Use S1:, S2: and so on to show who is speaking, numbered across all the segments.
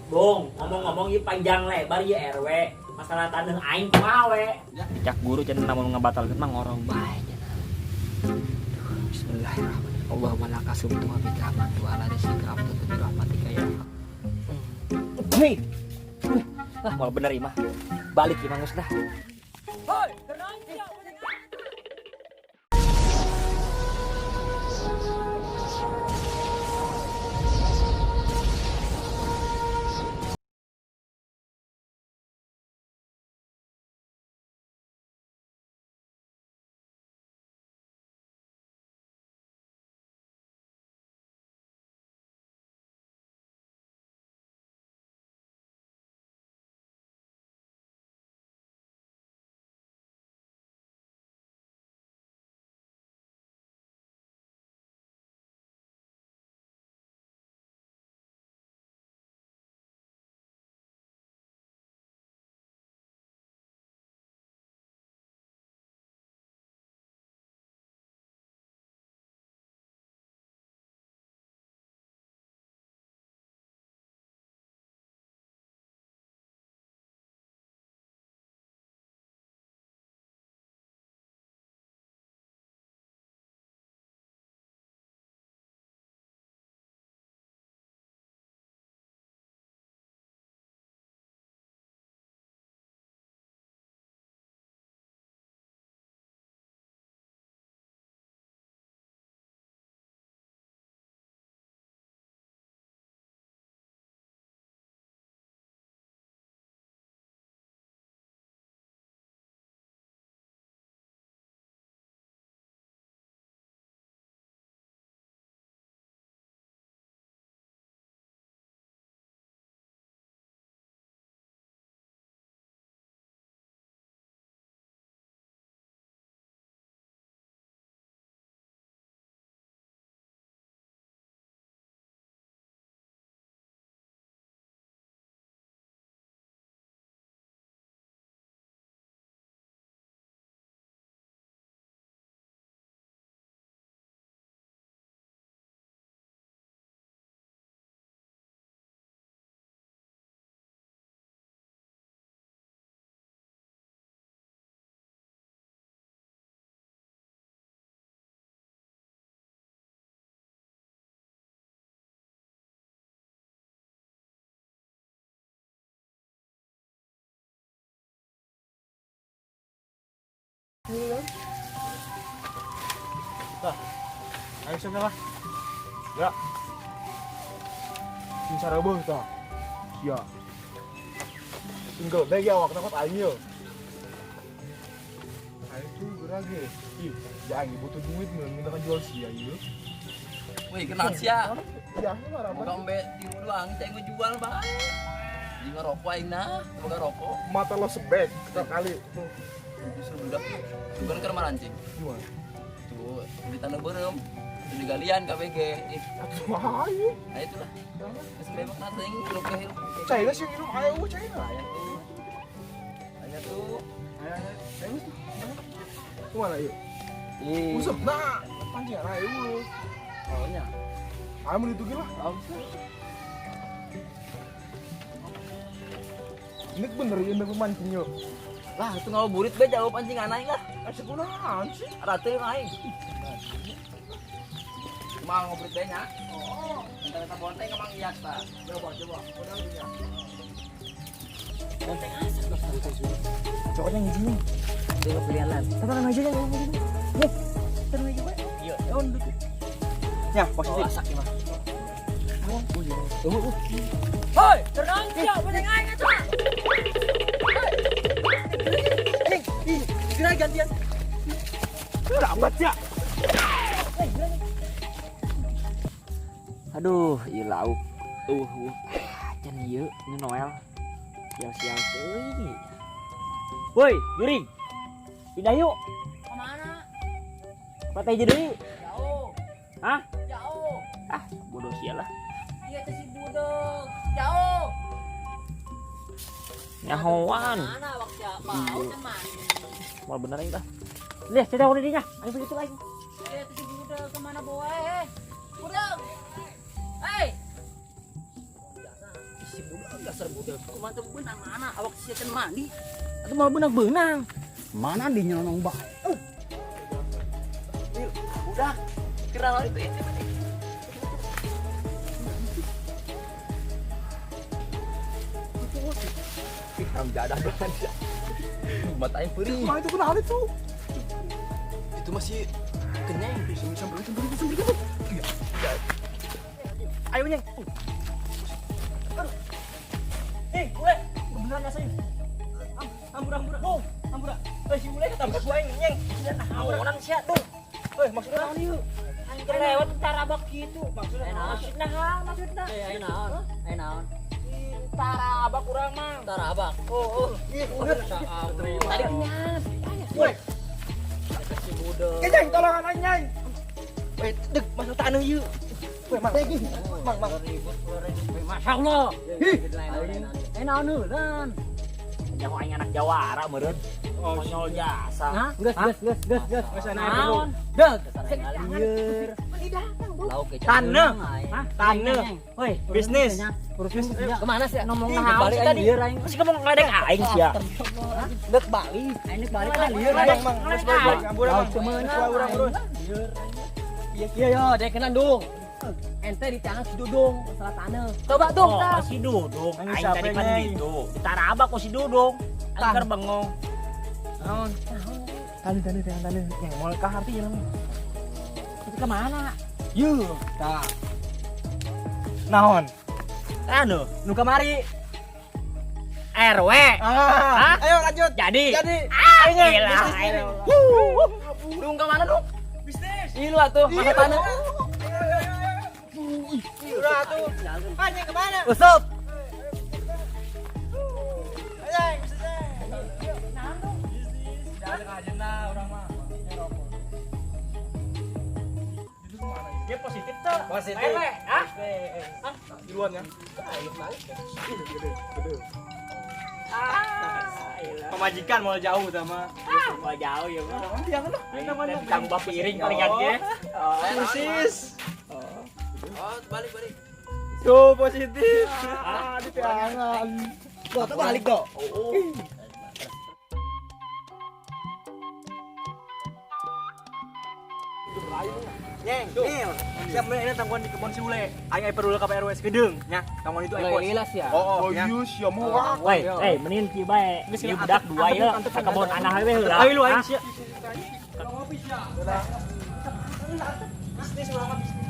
S1: Bong, ngomong-ngomong ieu panjang lebar ieu RW. Masalah taneuh aing kumaha we? Cak guru cenah namun ngabatalkeun mah ngorong bae cenah. Bismillahirrahmanirrahim. Allahumma laka sumtu wa bika amantu ala rizqika abdu bi rahmatika ya. Hei. Ah, mau bener ieu mah. Balik ieu mah geus dah.
S2: Hoi, tenang sia.
S3: Ayo sana lah. Ya. Sing sarabeuh tah. Sia. Single bag ya awak takut aing yo. Aing tuh geura ge. Ih, ya aing butuh duit mun minta jual sia ieu.
S4: Wih, kenal sia.
S3: Ya, marah.
S4: Boga embe tilu doang, saya ngejual bae. Di ngerokok aing nah, boga rokok.
S3: Mata lo sebek kali tuh.
S4: Justru budak. Bukan ke rumah anjing.
S3: Gimana?
S4: Tuh, di tanah berem. Itu di galian KBG. Ih,
S3: Atuh ayo.
S4: nah itulah. Geus memang nanti hirup ke hirup.
S3: Caina sih minum ayo caina.
S4: Aya tuh. Aya tuh.
S3: Ayo ayo. Ayo. Kemana yuk?
S4: Ih.
S3: Usep nah, pancing ayo lu.
S4: Awalnya.
S3: Ayo mau ditukin lah. Ini bener ya udah pemancing yuk.
S4: Lah, itu ngabuburit be jauh pancing aing lah.
S3: Sekunahan sih.
S4: Ratu aing. Mau ngobrol be nya. Oh, minta bonteng emang iya ta.
S3: Coba coba. Udah punya.
S1: Bonteng asap. Cowoknya ngizinnya.
S4: Dia pilihan lah.
S1: Tenang aja ya ngomong gini. Nih, tenang aja, Pak.
S4: Iya.
S1: Ya, posisi.
S4: Oh, asak mah.
S2: Hoi, tenang sia, bonteng aing atuh.
S1: Nih, ih, gerak gantian.
S3: Lambat ya.
S1: Aduh, ieu lauk. Can ieu ini Noel. Sial-sial teuing. Woi, Juring. Pindah yuk.
S2: Kemana?
S1: Patah aja deui.
S2: Jauh.
S1: Hah?
S2: Jauh.
S1: Ah, bodoh sial lah.
S2: Iya teh si budeg. Jauh.
S1: Nyahoan.
S2: Mana waktu siapa? Mau teman.
S1: Mau bener aing tah. Lihat, cerita udah dinya. Ayo begitu lagi.
S2: Iya teh si budeg kemana boe? Budeg. Hei.
S1: Si budeg
S2: Dasar budak. Kumaha teh beunang mana awak sia can mandi. Atuh moal beunang-beunang. Mana di nyelonong bae. Udah, kira itu itu.
S4: Ih, jadah banget ya. Mata aing perih.
S3: Wah, itu kenal itu.
S4: Itu masih kenyang.
S3: Sampai sampai sampai sampai.
S1: Ayo nyeng. Eh, ule, beneran rasanya. Ampura, ampura. Oh, ampura. Eh, si ule ketambah gua aing nyeng. Naonan sia tuh. Eh, maksudnya naon ieu? Aing lewat tarabak gitu. Maksudnya maksudna naon maksudna?
S2: Eh, naon? Eh, naon?
S1: Tarabak urang mah.
S2: Tarabak.
S1: Oh, oh.
S3: Ih, udah.
S2: Tadi kenyang.
S3: Woi,
S2: Si budak.
S3: nyeng, tolongan aing nyeng. Woi, deg masalah taneuh ieu. Woi, Mang. Mang, Mang.
S2: Masya Allah. Eh, naon heulan.
S1: Jago aing anak jawara meureun. Konyol jasa.
S2: Hah? Geus, geus, geus, geus, geus.
S3: Geus enak dulu.
S2: Deg. Lauk kecap.
S1: Taneuh. Hah? Taneuh. Woi, bisnis.
S2: Kemana sih?
S1: Ngomong
S2: Ih,
S1: naon
S2: balik
S1: sih
S2: aing
S1: tadi?
S2: lieur aing.
S1: Masih ngomong ngeledek aing sia.
S2: Dek balik. Aing dek balik ah lieur
S3: Mang,
S2: aing.
S3: Mang, geus balik. Ampura, Mang.
S2: Temenan.
S3: Urang, urang.
S2: Iya iya yo, dek kenan dung. Ente di tangan si Dudung masalah tanah. Coba dung,
S1: Oh,
S2: tah.
S1: si Dudung.
S3: Aing
S1: Aing
S3: siapa
S1: tadi pan
S3: nyeng?
S1: gitu. Ditarabak ku si Dudung. Aing keur bengong.
S3: Naon? Tani, tani, tani, tani. Yang mau ka arti ya namanya.
S1: Itu kemana?
S3: Yuh, tah. Naon?
S1: Anu,
S3: Nu kamari.
S1: RW.
S3: Ah, ayo lanjut.
S1: Jadi.
S3: Jadi.
S1: Ah,
S3: Ayo, Nyeng.
S1: gila.
S3: Bisnis,
S1: Ayo.
S2: Dung kemana dung?
S3: Bisnis.
S2: Ih lu atuh, masa tanah.
S3: Udah tuh. Anjing kemana?
S2: Usop.
S3: Anjing, bisnis. Bisnis. Jangan aja nah orang mah.
S1: Dia positif tuh.
S3: Positif.
S1: RW, hah?
S3: Duluan ya. Gede, gede.
S1: Ah, elah.
S3: Pemajikan mau jauh sama.
S1: Ah, mau jauh ya, Bang.
S3: Jangan lah.
S1: Aing tambah piring paling ge.
S3: Persis.
S4: Oh, balik balik.
S3: Tuh positif. Ah, di tangan.
S2: Tuh, tuh balik kok.
S3: Nyeng, nyeng. Siap ini tangguhan di kebun si Ule. Aing perlu ke RW Sekedeng, nya. Tangguhan itu aing pos.
S2: Lila sih ya.
S3: Oh, oh, nya.
S1: Woi, eh mending kieu bae. Ieu budak dua ieu ka kebon anak we heula.
S3: Ayo lu aing sia. Ngopi sia. Bisnis urang mah bisnis.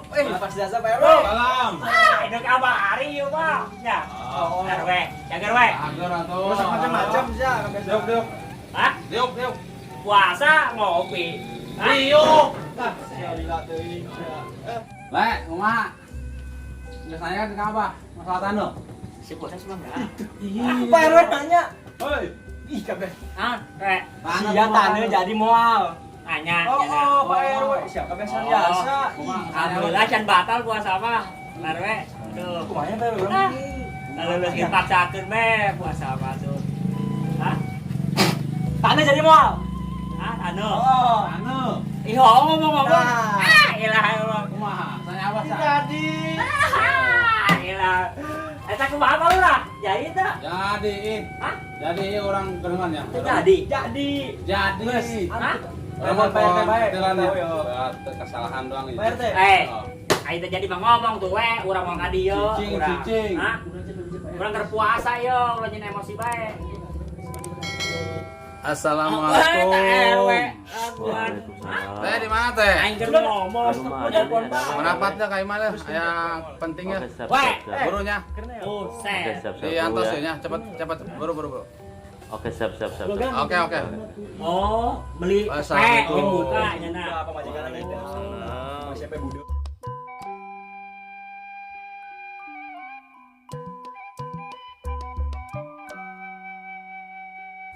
S3: Eh, pas jasa Pak RW.
S5: Salam.
S1: Ah, ini kabari ieu mah. Nya.
S5: Oh,
S1: RW, jagar we.
S5: Agar atuh.
S3: Masak macam-macam sia.
S5: Diuk, diuk.
S1: Hah?
S5: Diuk, diuk.
S1: Puasa ngopi. Hah?
S5: Diuk.
S3: Ah, sia lila teuing sia.
S5: Le, kumaha? Geus nanya kan ka Abah masalah taneuh.
S1: Si puasa sih mah enggak.
S3: Pak RW nanya.
S5: Hoi.
S3: Ih, kabeh.
S1: Ah, re.
S3: Sia taneuh jadi moal.
S1: Nanya.
S3: Oh,
S1: nanya.
S3: oh, Pak RW. Siapa kabeh biasa.
S5: Kumaha?
S1: Alhamdulillah can batal puasa mah. RW. Aduh.
S3: Kumaha Pak RW?
S1: Ah. Lalu leuh dipaksakeun we puasa mah tuh. Hah?
S3: Taneuh jadi moal.
S1: Hah, anu.
S3: Oh.
S5: Taneuh.
S1: Ih, ngomong-ngomong.
S3: Nah.
S1: Ah, elah emang.
S5: Kumaha? Tanya Abah sa.
S3: Jadi.
S1: Ah, elah. Eta kumaha Pak Lurah? Jadi teu?
S5: Jadi, ih.
S1: Hah?
S5: Jadi orang gerengan ya.
S1: Jadi.
S3: Jadi.
S5: Jadi.
S1: Hah?
S5: Orang
S3: Pak RT baik.
S5: Jalan
S3: Tahu ya.
S5: kesalahan doang itu.
S3: Pak RT.
S1: Eh,
S5: Oh.
S1: aing teh jadi mah ngomong tuh we, urang mau ka dieu,
S5: Cicing,
S1: urang.
S5: cicing.
S1: Hah? Urang keur puasa ye, ulah nyeun emosi bae.
S5: Assalamualaikum.
S1: RW. Aguan.
S5: Teh di mana teh?
S1: Aing keur ngomong,
S6: Aduh,
S1: telepon bae.
S5: Merapatnya kayak mana? Yang pentingnya.
S6: Oke, siap,
S1: Weh,
S6: siap, siap.
S5: Burunya.
S1: Buset.
S6: Oke, siap, siap.
S5: Di antos
S6: Bu, ya.
S5: ya, cepet cepet buru buru buru.
S6: Oke, siap, siap, siap. siap.
S5: Oke oke.
S1: Oh, beli teh
S5: Assalamualaikum.
S1: jeung buka nya na.
S3: Apa majikan lagi?
S6: Waalaikumsalam.
S3: Siapa budek?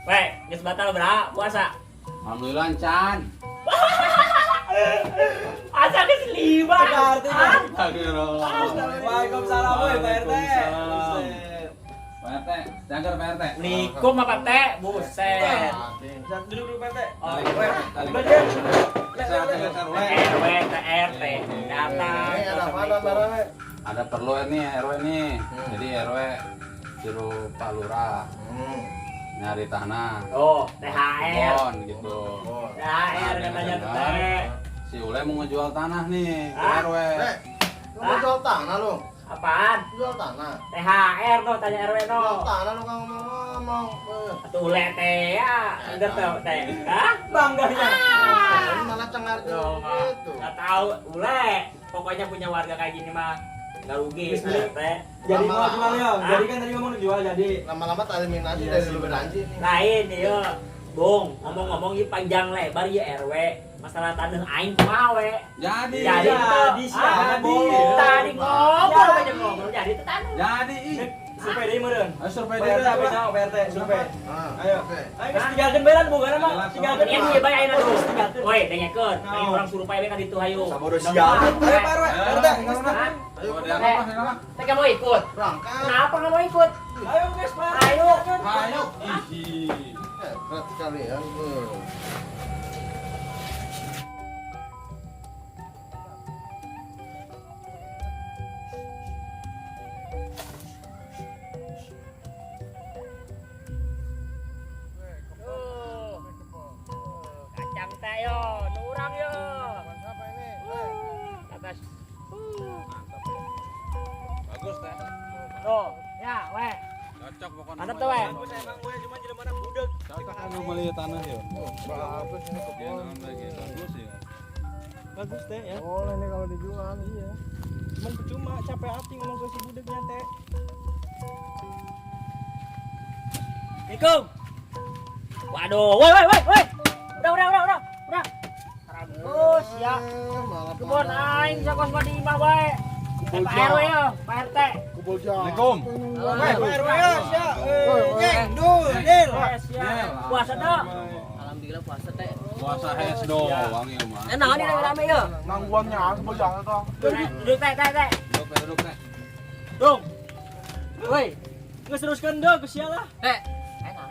S1: Weh, geus batal berapa puasa?
S5: Alhamdulillah Chan.
S1: Asa geus lima.
S5: Astagfirullah.
S3: Waalaikumsalam, woi, Pak RT.
S5: Waalaikumsalam. Pak RT, jaga Pak RT.
S1: Assalamualaikum apa teh? Buset.
S3: Duduk dulu Pak RT.
S1: Oh,
S5: Balik.
S3: Belajar.
S5: Sehat, RW.
S1: RW, RT datang.
S7: Ini ada apa RW?
S5: Ada perlu nih RW nih. Jadi RW suruh Pak Lurah nyari tanah.
S1: Oh, THR.
S5: Kebon gitu.
S1: THR katanya teh.
S5: Si Ule mau ngejual tanah nih ke RW.
S7: Lu mau jual tanah lu?
S1: Apaan?
S7: Jual tanah.
S1: THR no, tanya RW no.
S7: Jual tanah lu kan ngomong-ngomong.
S1: Atuh Ule teh ya, bener tuh teh. Hah?
S3: Bangganya.
S7: Ini malah cengar gitu.
S1: Enggak tahu Ule. Pokoknya punya warga kayak gini mah enggak rugi teh.
S3: Jadi mau jual ya? Jadi kan tadi ngomong jual jadi.
S7: Lama-lama tereliminasi dari lu beranji nih.
S1: Lain ieu. Bung, ngomong-ngomong ieu panjang lebar ieu RW. Masalah tanah aing kumaha we.
S5: Jadi.
S1: Jadi
S3: Jadi siapa?
S1: Tadi ngobrol banyak ngobrol jadi teh tanah.
S5: Jadi ih.
S3: Survei deui meureun.
S5: Ayo survei
S3: Pak
S5: deui
S3: RT,
S5: lah.
S3: Pak RT, survei. Ayo.
S7: Oke.
S3: Ayo geus tinggalkeun bae lah bogana mah. Tinggalkeun.
S1: Ini ieu bae ayeuna tuh. Woi, dengekeun. Aing urang survei bae ka ditu hayu.
S3: Sabodo siap. Ayo Pak RW, RT.
S1: Hah?
S7: Ayo
S5: Ayo.
S2: Teh kamu ikut.
S7: berangkat.
S1: Kenapa nggak mau ikut?
S3: Ayo guys, Pak.
S1: Ayo.
S5: Ayo. Ih.
S7: Berat sekali ya.
S1: Tuh. Kacang teh yo, nurang yo.
S7: Siapa ini?
S1: Atas.
S5: Bagus teh.
S1: Tuh, ya, we.
S5: Cocok pokoknya.
S1: Mantap tuh, we.
S3: Bagus emang gue cuma jelema mana budeg.
S5: Cocok anu beli tanah ya.
S7: Bagus ini kebun.
S5: Bagus ya.
S3: Bagus teh ya.
S7: Boleh nih kalau dijual.
S3: Iya. Cuman percuma capek hati ngomong ke si budegnya teh.
S1: Assalamualaikum. Waduh, woi woi woi woi. Udah. Terus ya. Kebon aing sakos mah di imah wae. Pak RW yo, Pak RT.
S7: Kebun jauh.
S5: Assalamualaikum.
S3: Woi, Pak RW ya, siap. Nyeng, dul, dil.
S1: Puasa tuh.
S2: Alhamdulillah puasa teh.
S5: Puasa hes doang ya mah.
S2: Eh naon ini rame-rame yo?
S7: Nangguannya kebun jauh tuh.
S1: Duduk teh teh teh.
S5: Duduk teh.
S1: Dung.
S2: Woi,
S3: Geus teruskeun dong ke sia lah.
S2: teh. Enak.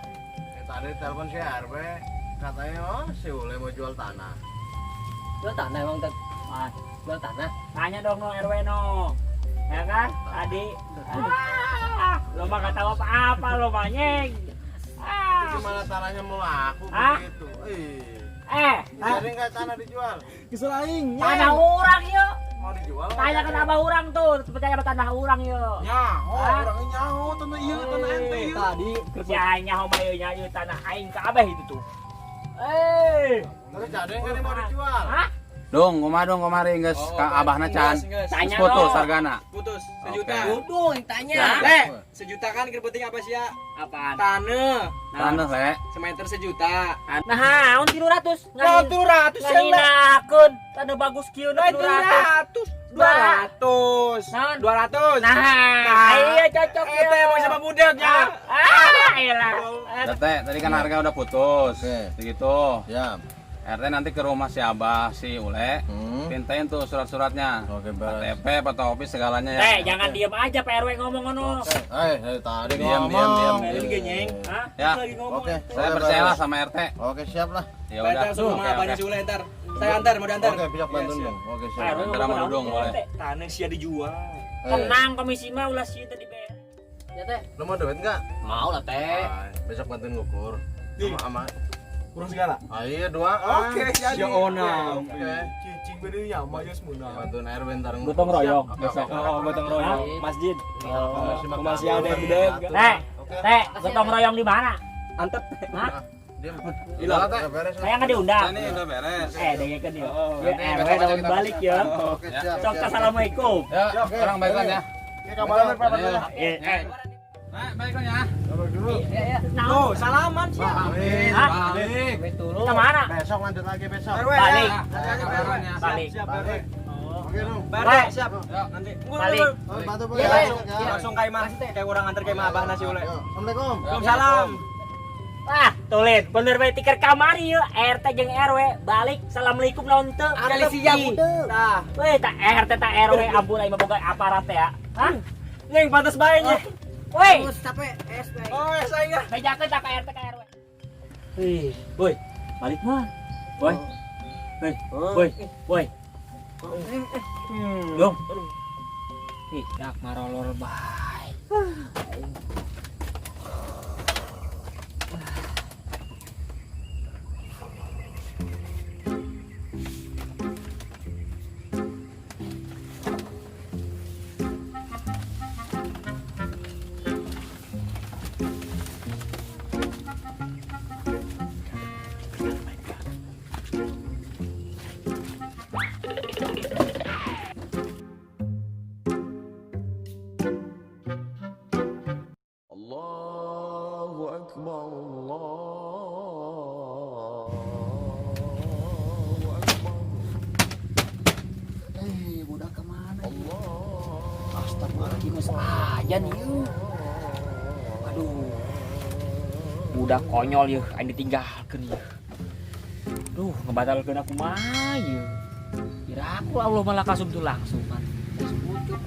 S7: Tadi telepon si RW katanya oh si Ule mau jual tanah.
S2: Jual tanah emang teh. Jual tanah.
S1: Tanya dong no RW no. Ya kan? Tadi. Lo mah gak tahu apa-apa lo mah nyeng.
S7: Itu gimana tanahnya mau laku begitu? Jadi nggak tanah dijual?
S3: Kesel aing.
S1: Tanah orang yo.
S7: Mau dijual?
S1: Tanya kenapa orang tuh, percaya sama tanah orang yo.
S7: Nyaho, orangnya nyaho tanah ieu, tanah ente ieu.
S3: Tadi
S1: si aing nyaho mah ieu nya ieu tanah aing kabeh itu tuh.
S7: Terus jadi nggak mau dijual?
S1: Hah?
S5: Dong, kumaha dong kemarin geus ka abahna can.
S1: Tanya
S5: putus hargana.
S3: Putus sejuta.
S2: Dudung tanya.
S3: Le, sejuta kan keur penting apa sih ya?
S1: Apaan?
S3: Tanah.
S5: Tanah, Le.
S3: Semeter sejuta.
S1: Nah, naon 300?
S3: Nah, 300 ya, Le.
S1: Ngahinakeun. Tanah bagus kieu
S3: Nah, 300. 200.
S1: Naon?
S3: 200.
S1: Nah, iya cocok ya.
S3: Eta emang sama budaknya.
S1: Ah, elah.
S5: RT, tadi kan harga udah putus. Segitu.
S7: Siap.
S5: RT nanti ke rumah si Abah, si Ule, pintain tuh surat-suratnya.
S7: Oke, beres.
S5: KTP, fotokopi segalanya ya.
S1: Eh, jangan diem aja Pak RW ngomong ngono.
S7: Dari tadi
S5: Diam,
S7: ngomong.
S5: diam, diam.
S1: Hah?
S5: Ya.
S3: Lagi ngomong.
S7: Oke,
S5: Saya percayalah sama RT.
S7: Oke, siap lah.
S5: Ya udah.
S3: Pak RT langsung rumah abahnya si Ule ntar. Saya antar, mau diantar.
S7: Oke, besok bantuin dong. Oke,
S1: Pak
S7: siap.
S1: RW
S5: Antar sama
S1: ngomong
S5: Dudung, boleh.
S3: Tanah sia dijual.
S1: Tenang komisi mah ulah sieun tadi be.
S2: Ya teh.
S7: Lu mau duit enggak?
S2: Mau lah teh.
S7: Besok bantuin ngukur. Sama
S3: Kurang segala.
S7: Ah, iya dua.
S3: Oke, jadi. Ya onam.
S7: Oke.
S3: Cicing bener ya, mayos munah.
S7: Bantuin air bentar.
S1: Gotong royong
S5: besok.
S3: Oh, gotong royong. Masjid.
S7: Oh,
S3: masih ada gede.
S1: Teh, teh, gotong royong di mana?
S3: Antep.
S1: Hah?
S7: Diam.
S3: Hilang.
S7: Beres.
S1: Saya nggak diundang.
S5: Ini udah beres.
S1: Dengekeun ya.
S5: Nanti
S1: Ya,
S5: besok
S1: RW
S5: aja
S1: daun
S5: kita
S1: balik ya.
S7: Oke, siap.
S1: Sok assalamualaikum.
S5: Ya, orang baikan ya.
S7: Oke, kabaran Pak
S5: Ya.
S1: Eh,
S5: Nah, baikan ya.
S7: Dulu.
S2: Iya, iya.
S3: Tuh, salaman sih.
S5: Balik,
S1: Hah?
S5: balik.
S2: Betul.
S1: Ke mana?
S7: Besok lanjut lagi besok.
S1: Balik.
S5: Kabarannya.
S1: Balik.
S3: Siap, Balik.
S7: Oke, dong.
S3: Pak RT, siap. Nanti.
S1: Balik.
S7: Bantu
S2: Iya,
S7: Pak.
S3: Langsung kaimah, kayak orang antar kaimah abah nasi ule.
S7: Assalamualaikum.
S3: Waalaikumsalam.
S1: Ah, tulen, bener bae tikar kamari yeuh, RT jeung RW balik. Assalamualaikum naon teu?
S2: Kali siap udah.
S3: Tah.
S1: Weh, tak RT tak RW ampun aing mah boga aparat teh ya. Hah?
S3: Nyeng pantes bae nya.
S1: Woi,
S2: Terus capek es bae.
S3: Oh, saya.
S1: bejakeun tak ka RT ka RW. Wih, boy, balik mah. Boy. Hei, woi, woi. Dong. Ih, dak marolor bae.
S7: Allahu Akbar, Allahu Akbar.
S2: Eh, budak kemana? Astagfirullahaladzim, geus aja nih yeuh. Aduh.
S1: Budak konyol yeuh, aing ditinggalkeun yeuh. Duh, ngebatalkeun aku mah yeuh. Kira aku Allah malah kasum tuh langsung kan. Geus pucuk.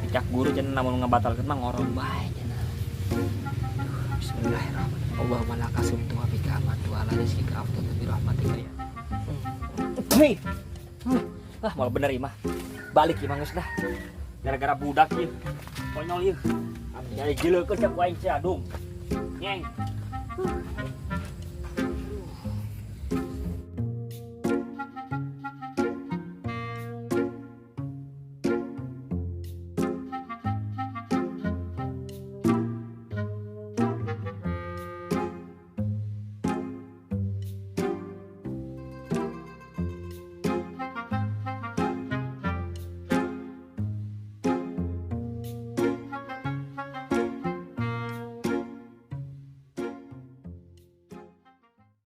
S1: Dicak guru cenah namun ngebatalkeun mah ngorong bae cenah. Duh, bismillahirrahmanirrahim. Allahumma laka sumtu wa bika amantu ala rizkika afdalu bi rahmatika ya. Hei. Ah, malah bener ieu mah. Balik ieu mah geus dah. Gara-gara budak ieu. Konyol ieu. Jadi gileukeun cek ku aing sia dung. Nyeng.